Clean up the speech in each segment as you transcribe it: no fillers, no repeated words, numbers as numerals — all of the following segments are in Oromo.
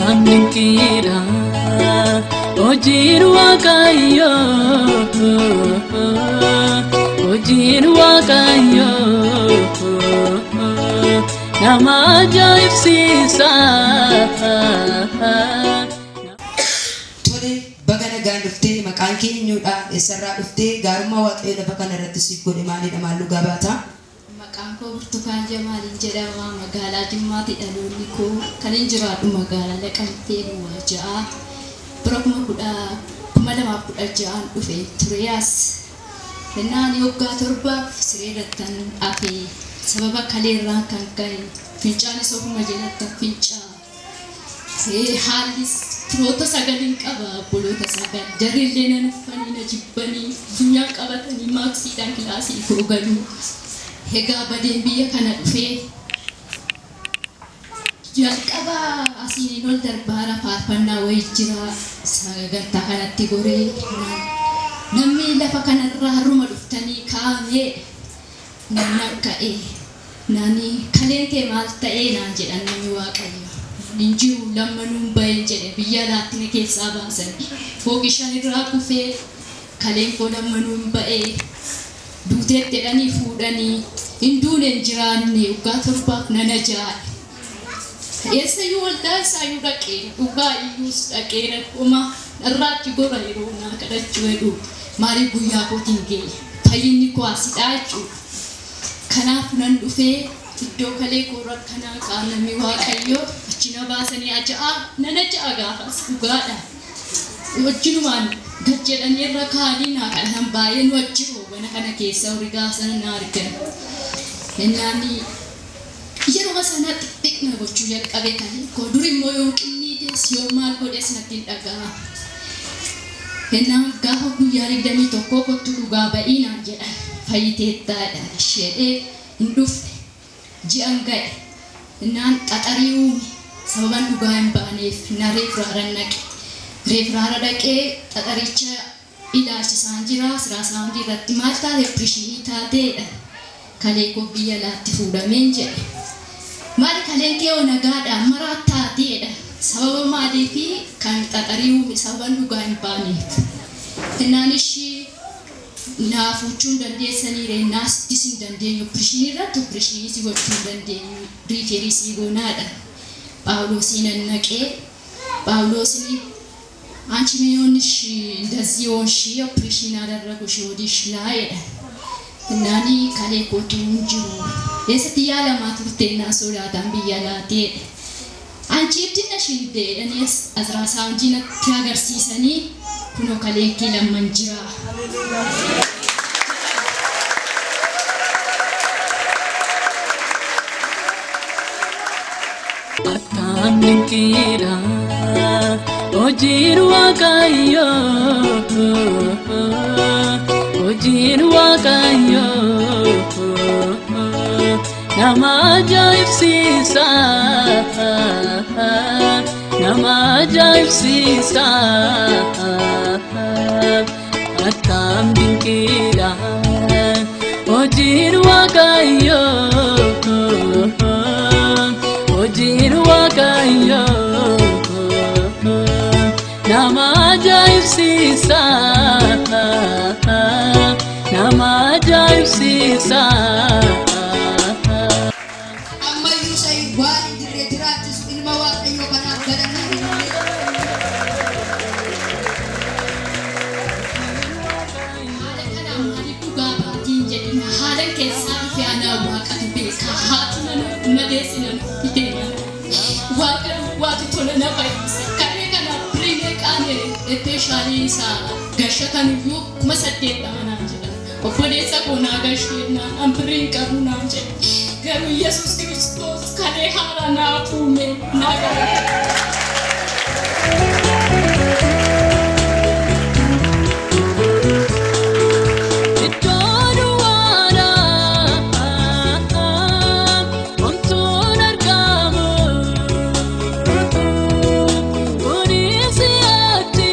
Attam dinqiidha hojiin Waaqayyoo, hojiin Waaqayyoo nama ajaa'ibsiisa. Tole, baga nagaan dhuftee. Maqaan kee eenyudha? Eessarraa dhuftee? Gaarummaa Waaqayyo lafa kana irratti siif godhe maalidha? Maal dhugaa baata? Maqaan koo Burtukaan Jamaaliin jedhama. Magaalaa Jimmaatti dhaloonni koo, kan hin jiraadhu magaalaa Naqamtee Duwwaa 6. Bara 2016n dhufe ture as. Innaan waggaa 7f siree irrattan hafe, sababa kaleerraan kan ka'e fincaanis ofuma jalatti fincaa. Haalli firoota sagaliin qaba, obboloota sagal. Jarri illee nan uffanii, na jibbanii, funyaan qabatanii maaksiidhaan kilaasii koo galu. Egaa badeen biyya kana dhufee jalqaba asiin ol darbaara faarfannaa wayii jira, sagantaa kanatti goree, namni lafa kanarraa har'uma dhuftanii kaa'amee nan ka'e. Nani kaleen kee maal ta'ee naan jedhan namni Waaqayyo. Hin jiru, lammanuun baheen jedhe, biyya alaatti na keessaa baasan. Fooqi 5 irraa kufee kaleen koo lammanuun ba'ee, duuteetti jedhanii fuudhanii, hin duune, hin jiraanne, waggaa 7f nan ajaa'e. Eessayyuu waldaa isaayyuu dhaqee, dhugaa iyyuus dhaqee, dhuma irraatti gora yeroo naa kadhachuu jedhu, maaliif guyyaa kootiin ga'e, fayyinni koo asidhaa jechuudha. Kanaaf nan dhufee iddoo kalee koo rakkanaa qaamni Waaqayyoo achi na baasanii aja'a nan aja'a gaafas dhugaadha. Wajjinumaan gad jedhanii irra kaanii naa kadhatan, baay'ee nu wajjiru mana kana keessa horii gaafasana na argan. Innaani yeroo sana xixiqqna gochuu jalqabe kan koo dur immoo yoo qinniites yoo maal godhes natti hin dhaga'amu. Innaan gaafa guyyaa 21 kottu dhugaa ba'ii naan jedhan, fayyiteettaadha isheedhee hin dhufne. Ji'an ga'e, innaan xaxarii uume, sababan dhugaa hin baaneef na reefraaran naqe. Reefraara dhaqee xaxaricha ilaalchisaan jira, ultrasound irratti maal taate, operation taateedha. Kalee koo biyya alaatti fuudhameen jedhe. Maali, kaleen kee hoo nagaadha, maraa taateedha. Sababa maaliifi kan xaxarii uume? Sababan dhugaa hin baaneef. Innaan ishii naa fuuchuu hin dandeessanii, naasittis hin dandeenyu, operation irratti operation si gochuu hin dandeenyu, refer sii goonaadha. Phaawulosiin nan naqee, Phaawulosiin አንቺ ምን ሆንሽ እንደዚህ ሆንሽ, ኦፕሬሽን አደረጉሽ ሆድሽ ላይ እናኒ kalee kootu hin jiru, eessatti yaalamaa turte naa sodaatan biyya laatee, አንቺ እብድ ነሽ እንዴ jedhanii ultrasound natti agarsiisanii, kunoo kaleen kee lamman jira. Attam dinqiidha hojiin Waaqayyoo, hojiin Waaqayyoo nama ajaa'ibsiisa, nama ajaa'ibsiisa. Attam dinqiidha hojiin Waaqayyoo, hojiin Waaqayyoo nama ajaa'ibsiisa, nama ajaa'ibsiisa. Ammayyuu isa waan hin jirre jiraachisu ilma Waaqayyoo kanaaf galata. Haala kanaan maaliif dhugaa baatiin jedhina, haala keessaa dhufe anaa Waaqatu beeka. Haati mana madeessi nama fite, Waaqa duwwaatu tola na fayyise. Kalee kana birii qaane special isaa gashatan iyyuu 8,000 naan jedhan. Obboleessa koo naa gashee naan an birrii hin qabu naan jedhe. Garuu Yesuus Kiristoos kalee haaraa naaf uume, naa gargaara. Iddoo duwwaadhaa homtuun argamu, kunis si'achi.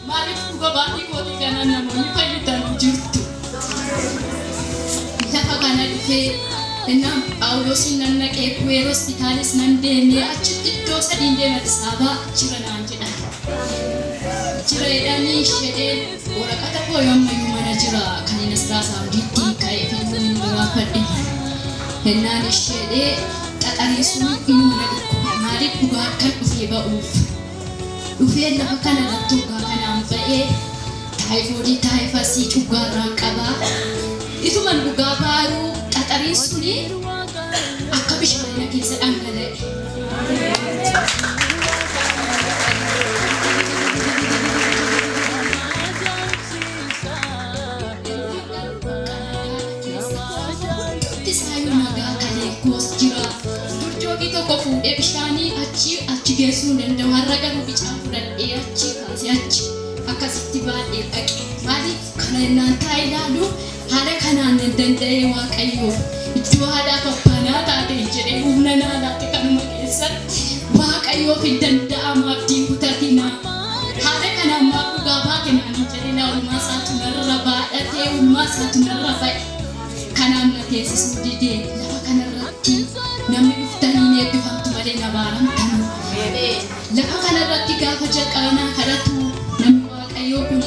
Maaliif dhuga baatii kootii kana namoonni fayyadanii jirtu? Lafa kana dhufee innaan Phaawulos Phaawulosiin nan naqee Kuweer hospitaalis nan deemee achitti iddoo sadiin deeme Addis Ababaa jira naan jedhan. Jira jedhanii isheen waraqata koo yommayyuu mana jira kan inni asirraa ka'ee fi inni biraafadhe. Hennaan isheedhee xaxarii sun inuma na dhukkube maaliif dhugaa kan dhufee ba'uuf. Dhufee lafa kana irratti dhugaa kanaan ba'ee taayifoodii taayifasii dhugaarraan qabaa. Ituman dhugaa baaruu xaxariin suni akka bishaanina keessa dhangala'e. Hundumti isaayyuu nagaa kalee koos jira. Durjoogii tokko fuudhee bishaanii achi achi geessuu hin danda'u. Har'a garuu bicaan fudhadhee achi kaasee achi akkasitti baadhee dhaqe. Maaliif kana innaan taa'ee ilaalu haala kanaan hin danda'ee Waaqayyo iddoo haadhaaf abbaa naa taate jedhee humna naa laate kanuma keessatti Waaqayyoof hin danda'amu abdiin kutatina. Haala kanaan maaf dhugaa baate naan hin jedhee na oolmaa isaatu narra baadhatee oolmaa isaatu narra ba'e. Kanaan na teessisuu didee lafa kanarratti namni dhuftanii ni eebbifamtu malee na baaramtanu. Lafa kanarratti gaafa jalqabanaa kadhatu namni Waaqayyoo kun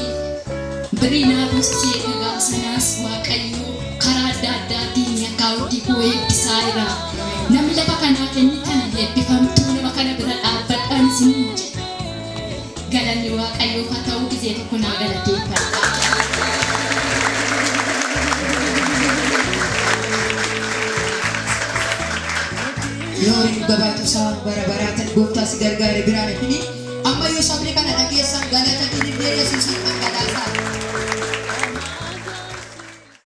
birii naa buusisee dhagaa sanaas Waaqayyoo karaa adda addaatiin akkaawuntii koo eebbisaa jira. Namni lafa kanaa kennitan eebbifamtuu nama kana bira dhaabbadhaan isiniin jedha. Galanni Waaqayyoof haa ta'u gisee tokko naa galateeffadha. Noori dhuga baatu isaa bara baraa ta'e gooftaa si gargaare biraan hafini.